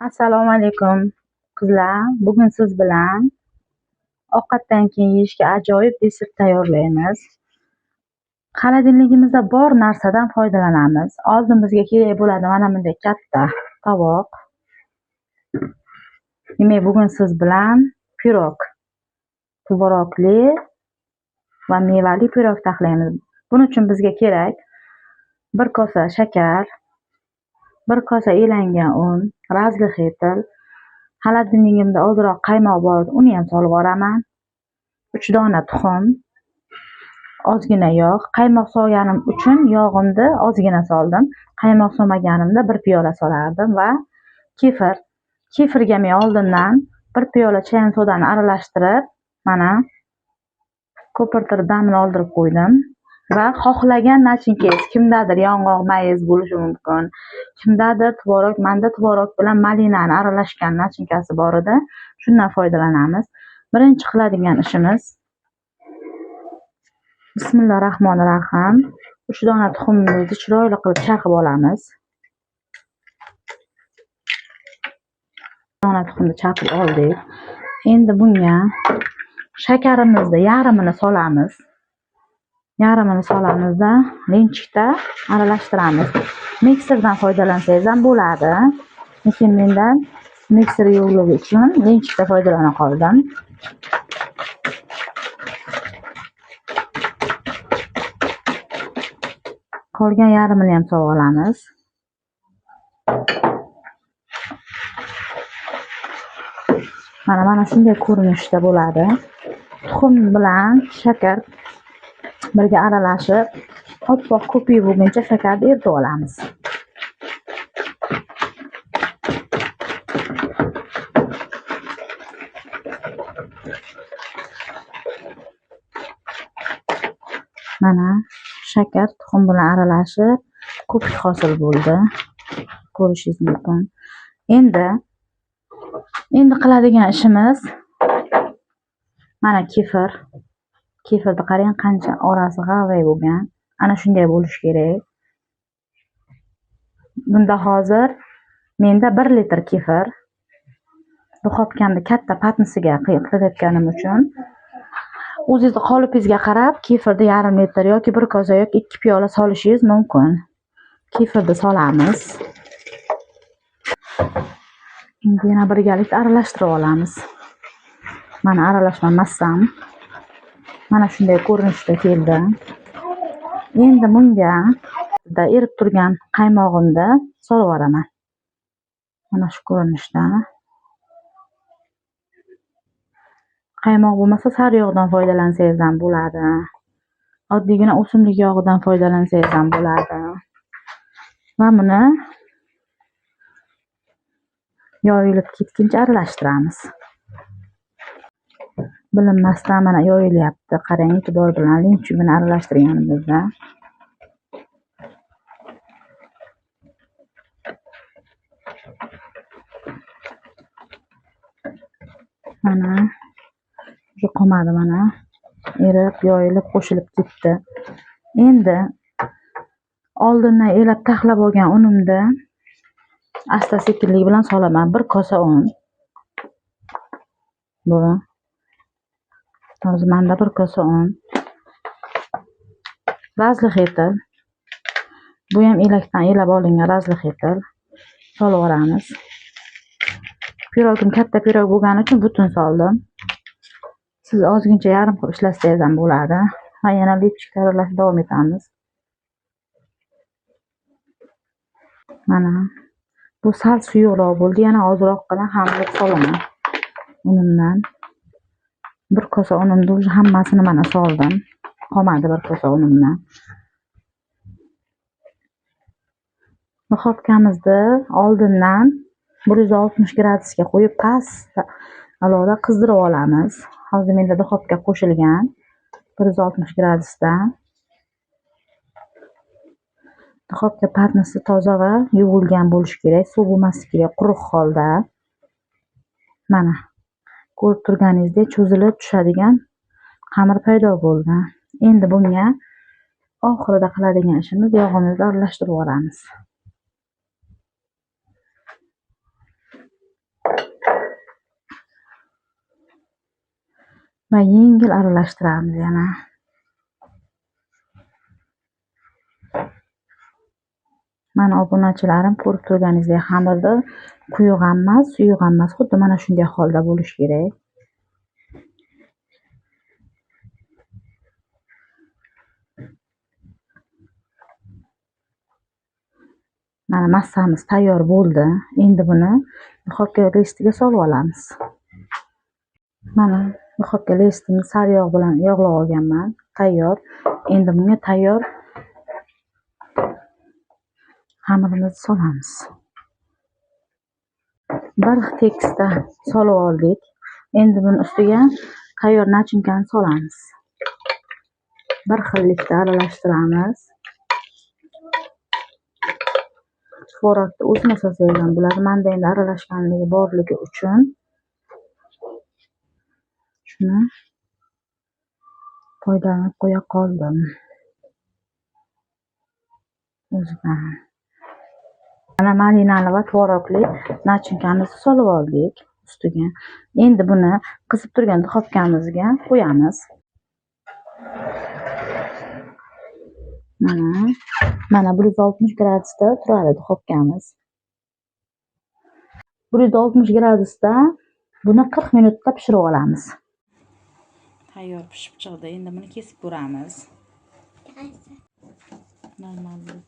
Assalomu alaykum qizlar. Bugun siz bilan ovqatdan keyin yeyishga ajoyib desert tayyorlaymiz. Xolodilnikimizda bor narsadan foydalanamiz. Oldin bizga kerak bo'ladi mana bunday katta tovoq. Demak, bugun siz bilan pirog, tvorogli va mevali pirog taxlaymiz. Buning uchun bizga kerak 1 kosa shakar, 1 kosa elangan un, razlixetil, xolodilnikimda ozroq qaymoq bor edi, uni ham solib yuboraman. 3 dona tuxum, ozgina yog'. Qaymoq solganim uchun yog'imni ozgina soldim. Qaymoq solmaganimda 1 piyola solardim va kefir. Kefirga men oldindan 1 piyola chayan sodani aralashtirib, mana ko'pirtirib damini oldirib qo'ydim. Va xohlagan nachinkangiz, kimdadir yong'oq mayiz bo'lishi mumkin, kimdadir tvorog, menda tvorog bilan malinani aralashgan nachinkasi bor edi, shundan foydalanamiz. Birinchi qiladigan ishimiz, bismillahirrohmanirrohim, 3 dona tuxumimizni chiroyli qilib chaqib olamiz. Dona tuxumni chaqib oldik. Endi bunga shakarimizni yarmini solamiz. Yarmini solamizda linchikda aralashtiramiz. Mikserdan foydalansangiz ham bo'ladi. Lekin mendan mikser yo'qligi uchun linchikda foydalana qoldim. Qolgan yarmini ham solib olamiz. Mana shunday ko'rinishda bo'ladi. Tuxum bilan shakar birga aralashib, oppoq ko'pik bo'lguncha shakarni eritib olamiz. Mana shakar tuxum bilan aralashib, ko'pik hosil bo'ldi. Ko'rishingiz mumkin. Endi qiladigan ishimiz mana kefir. Kefirni qarang, qancha orasi g'avay bo'lgan. Ana shunday bo'lishi kerak. Bunda hozir menda 1 litr kefir. Duxobkamni katta patnisiga qilayotganim uchun o'zingizni qolipingizga qarab kefirni yarim litr yoki 1 kosa yoki 2 piyola solishingiz mumkin. Kefirni solamiz. Endi yana birgalikda aralashtirib olamiz. Mana aralashma massam mana shunday ko'rinishda keldi. Endi bunga erib turgan qaymog'imni solib yuboraman. Mana shu ko'rinishda. Qaymoq bo'lmasa sariyog'dan foydalansangiz ham bo'ladi. Oddiygina o'simlik yog'idan foydalansangiz ham bo'ladi. Va buni yoyilib ketguncha aralashtiramiz. Bilinmasdan mana yoyilyapti. Qarang, e'tibor bilan linchugini aralashtirganimizda. Mana shu qolmadi, mana erib, yoyilib, qo'shilib ketdi. Endi oldindan elab taxlab olgan unimni asta-sekinlik bilan solaman. 1 kosa un. Bu hozir menda 1 kosa un. Razlixetil. Bu ham elakdan elab olingan razlixetil. Solib yuboramiz. Pirogim katta pirog bo'lgani uchun butun soldim. Siz ozgincha yarim qilib ishlasangiz ham bo'ladi. Va yana lipchik tayyorlashni davom etamiz. Mana bu sal suyuqroq bo'ldi. Yana ozroqgina xamir solaman unimdan. 1 kosa unimni уже hammasini mana soldim. Qolmadi 1 kosa unimdan. Duxobkamizni oldindan 160 gradusga qo'yib past alovda qizdirib olamiz. Hozir menda duxobka qo'shilgan 160 gradusda. Duxobka patnisi toza va yuvilgan bo'lishi kerak, suv bo'lmasligi kerak, quruq holda. Mana ko'rib turganingizdek cho'zilib tushadigan xamir paydo bo'ldi. Endi bunga oxirida qiladigan ishimiz yog'imizni aralashtirib yuboramiz. Va yengil aralashtiramiz yana. Mana obunachilarim, ko'rib turganingizdek xamirni quyuq ham emas, suyuq ham emas, xuddi mana shunday holda bo'lishi kerak. Mana massamiz tayyor bo'ldi. Endi buni duxovka listiga solib olamiz. Mana duxovka listini sariyog' bilan yog'lab olganman. Tayyor. Endi bunga tayyor xamirimizni solamiz. Bir tekisda solib oldik. Endi buni ustiga tayyor nachinkani solamiz. Bir xillikda aralashtiramiz. Tvorogni o'zini solsangiz ham bo'ladi. Menda endi aralashganligi borligi uchun shuni foydalanib qo'ya qoldim. O'zidan. Mana malinali va tvorogli nachinkamizni solib oldik ustiga. Endi buni qizib turgan duxovkamizga qo'yamiz. Mana 160 gradusda turadi duxovkamiz. 160 gradusda buni 40 minutda pishirib olamiz. Tayyor pishib chiqdi. Endi buni kesib ko'ramiz. Normal.